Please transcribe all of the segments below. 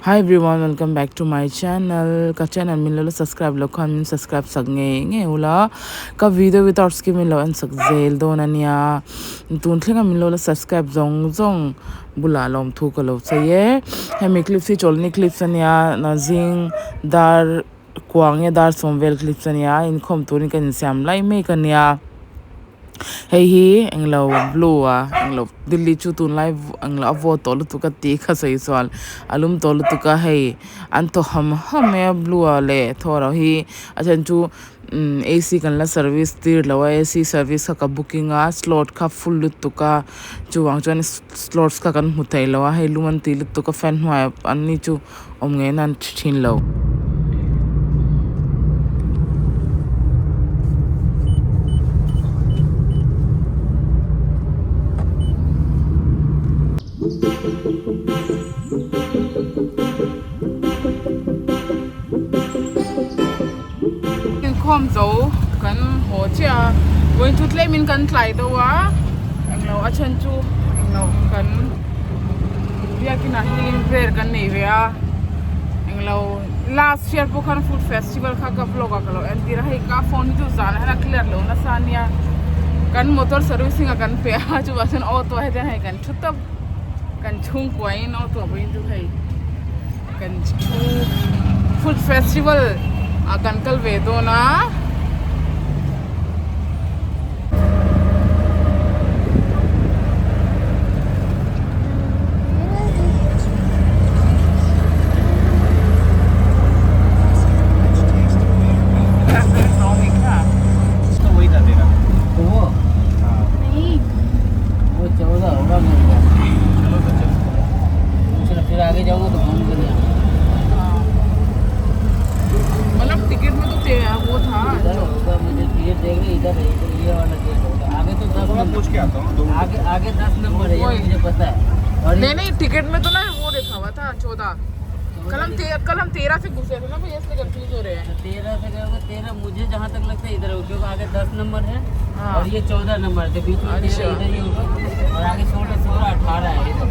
Hi everyone welcome back to my channel ka channel min lo la subscribe loh khan min subscribe sak ngei ngei ula ka video without skip min lo en sak zel dawn ania tun thlenga min lo la subscribe zawng zawng bulah lawmthu ka lo chei e hemi clips hi chawlhni clips ania nazing dar kuang nge dar sawm vel clips ania inkhawm turin ka insiam lai mek ania. Hei hi englo blue a englo Delhi chu tunlai englo a vawt tawh lutuk a tih kha sawi chuan a lum tawh lutuk a hei an thaw ham ham mai a blue ah leh thaw loh hi a then chu umm A_C kan la service tir lo a A_C service kha ka booking a slot kha full lutuk a chuvang chuan slots kha kan hmu thei lo a hei lum an ti lutuk a fan hnuaiah an ni chu awm ngei nan thi thin lo. Inkhawm zo kan haw chiah a vawiin chu tlemin kan tlai deuh a englo a then chu englo kan biakin ah healing prayer kan nei ve a englo last year pawh khan food festival kha ka vlog ah ka lo entir a hei ka phone hi chu zan ah hian a clear lo nasa ania kan motor servicing ah kan pe a chuvang chuan auto ah hian hei kan thu tawp kan chhungkua in auto ah pawhin chu hei kan thu food festival ah kan kal ve dawn a. पूछ के आता हूँ आगे आगे 10 number है ये मुझे पता है। और नहीं नहीं टिकट में तो ना वो लिखा हुआ था 14। कल हम 13 से घुसे थे ना भैया, इसलिए कंफ्यूज हो रहे हैं। 13 से गए 13 मुझे जहाँ तक लगता है इधर होगा, क्योंकि आगे 10 नंबर है। हाँ। और ये 14 नंबर है, तो बीच में 13 इधर ही होगा और आगे 16 16 18 है इधर।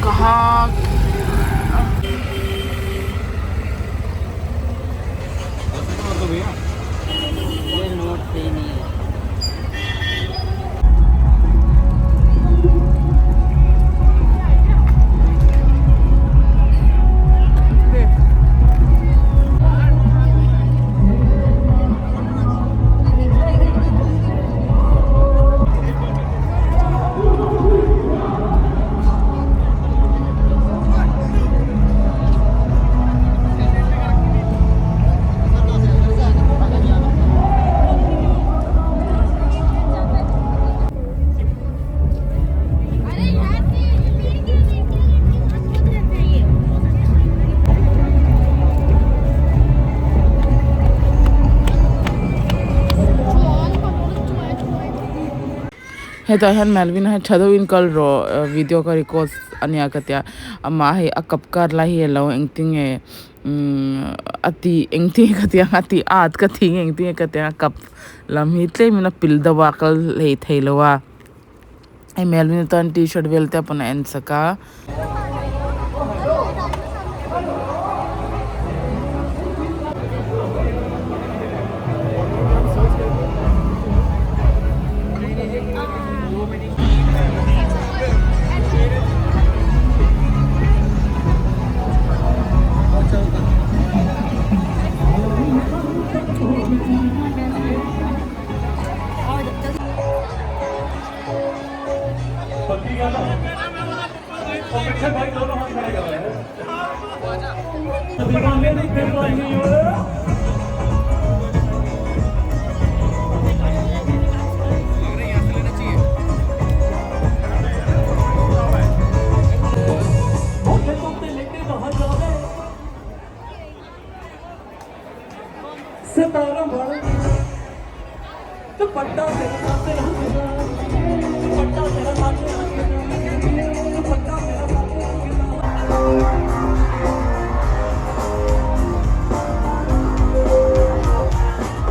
कहाँ तो भैया ये नोट सही नहीं है। Hetah hian Melvin a tha deuhin kal rawh video ka record ania ka tia amah hei a kap kar lai hi alo engtinge a ti engtinge ka tia a ti at ka ti nge engtinge ka tia a kap lam hi tlemin a pil deuh a kal hlei thei lo a hei Melvin tan t-shirt vel te pawn a en sak a.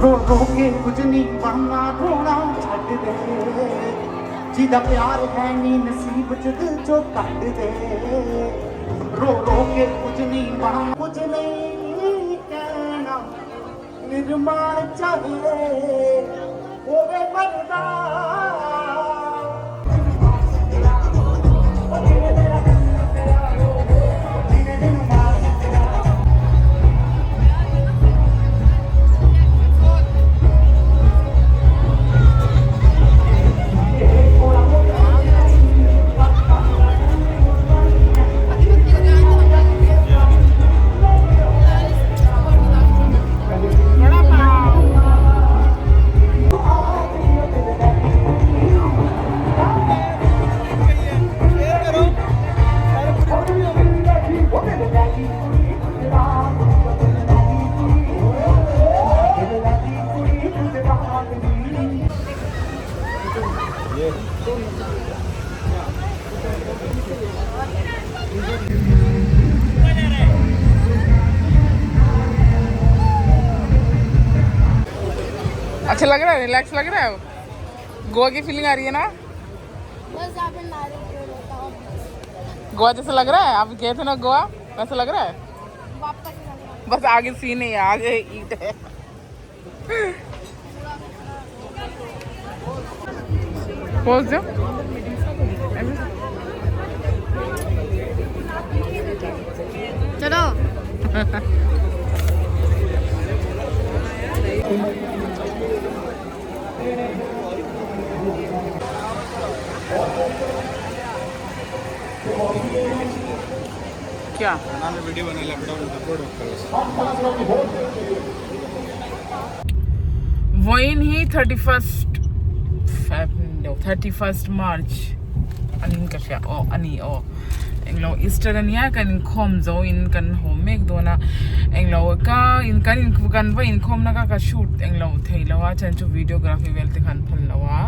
रो रो के कुछ नहीं पाना रोना ਦੇ, ਜਿਹਦਾ ਪਿਆਰ ਹੈ ਨੀ ਨਸੀਬ ਚ ਦਿਲ ਚੋਂ ਕੱਢ ਦੇ। ਰੋ ਰੋ ਕੇ ਕੁਝ ਨਹੀਂ ਬਣ, ਕੁਝ ਨਹੀਂ ਕਹਿਣਾ, ਨਿਰਮਾਣ ਚਾਹੇ ਹੋਵੇ ਮਰਦਾ। अच्छा लग रहा है, रिलैक्स लग रहा है, गोवा की फीलिंग आ रही है ना? बस यहाँ पे नारियल पेड़ होता है। गोवा जैसा लग रहा है। आप गए थे ना गोवा, वैसा लग रहा है? वापस लग रहा है। बस आगे सीन है, आगे ईट है। पहुंच जाओ। चलो। क्या वीडियो बना अपलोड करो। Vawiin hi 31st March anin ka hria aw ani aw englo Easter ania kan inkhawm zo in kan haw mek dawn a englo ka in kan in kan va inkhawm na ka ka shoot englo thei lo a chan chu videography vel te khan phal lo a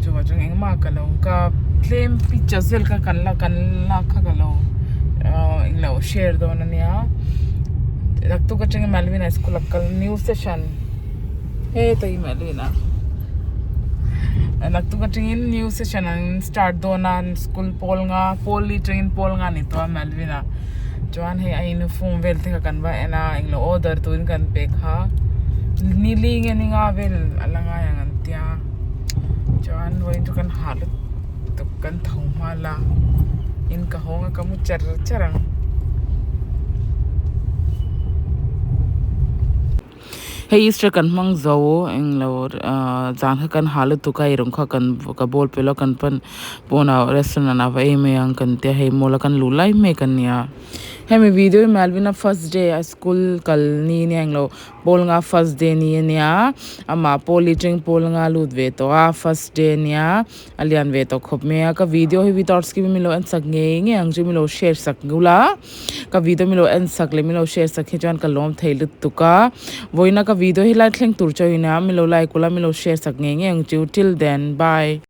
chuwa chung engmah ka lo ka tlem pictures vel kha kan la kan lak kha ka lo englo share dawn ania naktuk atangin Malvina school a kal new session hetai Malvina naktuk atangin new session an start dawn a school pawl nga pawl li atangin pawl nga ni tawh a Malvina chuan hei a uniform vel te kha kan va en a englo order turin kan pek kha nili nge ni nga vel a la ngai ang an tia chuan vawiin chu kan hah lutuk kan tho hma la in ka hawng a ka mu char char ang. Hei Easter kan hmang zo englo zan kha kan ha lutuk a eirawng kha kan ka bawl pel a kan pan pawnah restaurant ah va ei mai ang kan tia hei mall a kan luh lai mek ania. Hemi video hi Malvina first day a school kal ni nia englo pawl nga first day ni ania amah pawl li teng pawl nga lut ve tawh a first day ania a lian ve tawh khawp mai a ka video hi without skip in milo en sak ngei ngei ang chu milo share sak ngula ka video milo en sak leh milo share sak hi chuan ka lawm thei lutuk a vawiina ka video hi lai thleng tur chauhin a milo like ula milo share sak ngei ngei ang chu till then bye.